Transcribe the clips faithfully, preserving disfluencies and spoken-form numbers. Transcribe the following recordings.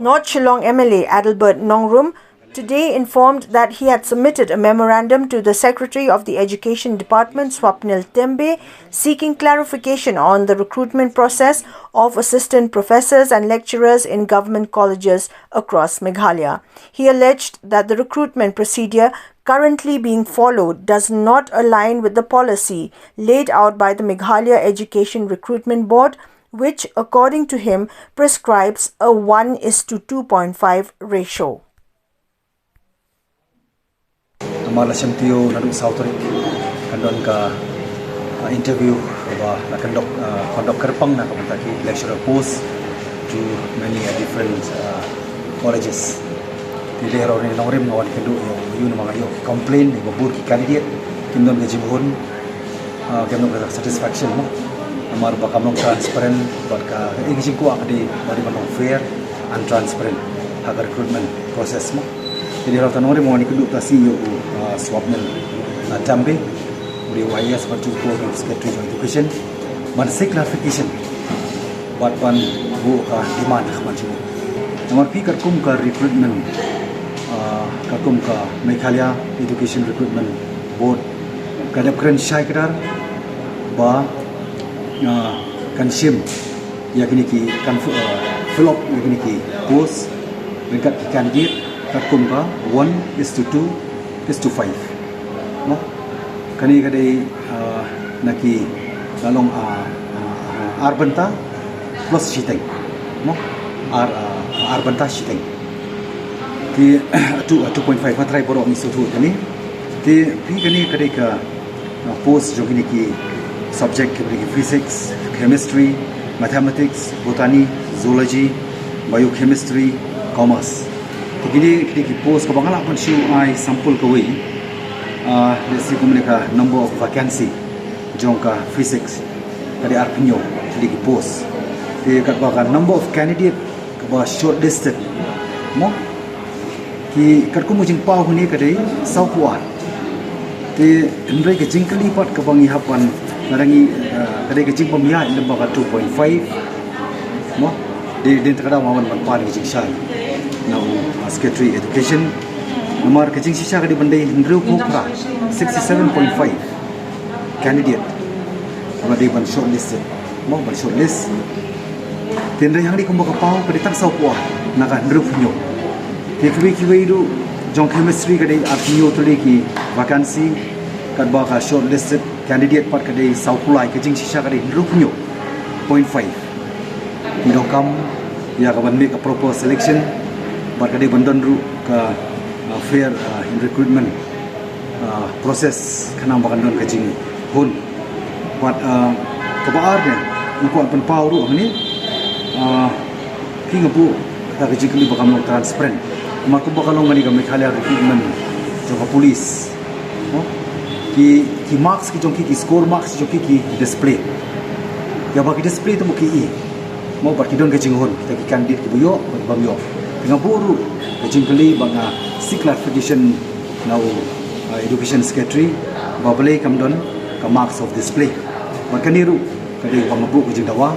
North Shillong M L A Adelbert Nongrum today informed that he had submitted a memorandum to the Secretary of the Education Department, Swapnil Tembe, seeking clarification on the recruitment process of assistant professors and lecturers in government colleges across Meghalaya. He alleged that the recruitment procedure currently being followed does not align with the policy laid out by the Meghalaya Education Recruitment Board, which, according to him, prescribes a one is to two point five ratio. Namar la shem tio naduh saw tarik kan don ka, uh, interview ba la conduct, uh, conduct kyrpang na ka bynta ki lecturer post to many, uh, different, uh, colleges. Te dei ruh nongrim nga wan kynduh ïa u, ïa u namar nga ïoh complain ba bun ki candidate kim don ka jinghun, uh, kim don ka satisfaction mo. Namar ba kam long transparent bad ka, eh, ka jingkwah ka dei ba dei ban long fair and transparent ha ka recruitment process mo. Te dei ruh nongrim nga wan kynduh ka C E O, uh, Swapnil, uh, Tembe, u dei u I A S bad u dei u Secretary of Education ban seek clarification bad ban buh ka demand ha khmat jong u. Namar phi katkum ka recruitment, ah, katkum ka Meghalaya Education Recruitment Board ka dep kren shai kdar ba, ah, kan shim ïa kine ki, kan f- ah, fill up ïa kine ki post ryngkat ki candidate katkum ka one is to two is to five. Mo? Kane ka dei, ah, na ki, la long, ah, ah, ah, ar bynta plus shiteng. Mo? Ar, ah, ar bynta shiteng. Te, ah, two, ah, two point five, nga trai baroh ngi sngewthuh kane. Te phi kane ka dei ka, ah, post jong kine ki subject kiba dei ki physics, chemistry, mathematics, botany, zoology, biochemistry, commerce. Te kine, kine ki post kaba nga lah ban shu ai sample kawei. Ah, let's say kumne ka number of vacancy jong ka physics ka dei arphew hynñiew, kine ki post. Te katba ka number of candidate kaba shortlisted mo, ki katkum ka jingpaw kane ka dei sawphew ar. Te hynrei ka jingkylli pat kaba ngi hap ban, nga dang ngi, ah, ka dei ka jingbym ïaid lem bad ka two point five. Mo, dei, dei ta ka daw nga wan ban pan ka jingshai na u, ah, Secretary Education. Namar ka jingshisha ka dei ban dei hynriewphew phra, sixty seven point five candidate ba dei ban shortlisted. Mo, ban shortlist. Te hynrei hangne kumba ka paw ka dei tang sawphew ar na ka hynriewphew hynñiew. Te kiwei kiwei ruh jong chemistry ka dei arphew hynñiew tylli ki vacancy, katba ka shortlisted candidate pat ka dei sawphew lai, ka jingshisha ka dei hynriewphew hynñiew point five. Ngi donkam ïa ka ban make a proper selection bad ka dei ban don ruh ka, uh, fair, uh, in recruitment, uh, process khnang ba kan don ka jinghun. Bad, uh, kaba ar ne nga kwah pynpaw ruh hangne, uh, ki nga buh kata ka jingkylli ba kam long transparent. Namar kumba ka long kane ka Meghalaya recruitment jong ka police. Mo? Ki, ki marks ki jong ki, ki score marks ki jong ki, ki display. Ïa ba ki display te mo ki i. Mo, bad ki don ka jinghun, kita ki candidate kiba ïoh bad bym ïoh. Te nga buh ruh ka jingkylli bad nga seek clarification na u, uh, Education Secretary ba balei kam don ka marks of display. Bad kane ruh ka dei ba nga buh ka jingdawa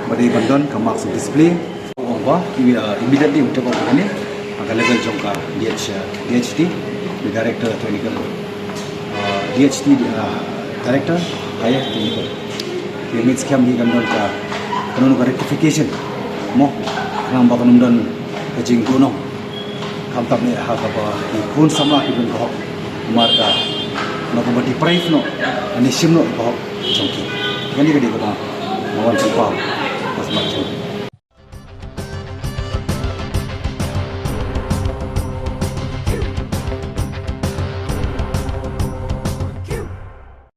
ba dei ban don ka marks of display. Ong ba, uh, immediately un take over kane ha ka level jong ka D H, uh, D H T, the Director Technical, uh, D H T, uh, Director Higher Technical. Ki mid scam hi kan don ka, kan don ka rectification. Mo, khnang ba kan don ka jingduhnong. Khamtam ne ha kaba ki khun samla ki don ka hok. Namar ka, na kaba deprive noh, ne shim noh ka hok jong ki. Kane ka dei kaba nga wan pynpaw ha khmat jong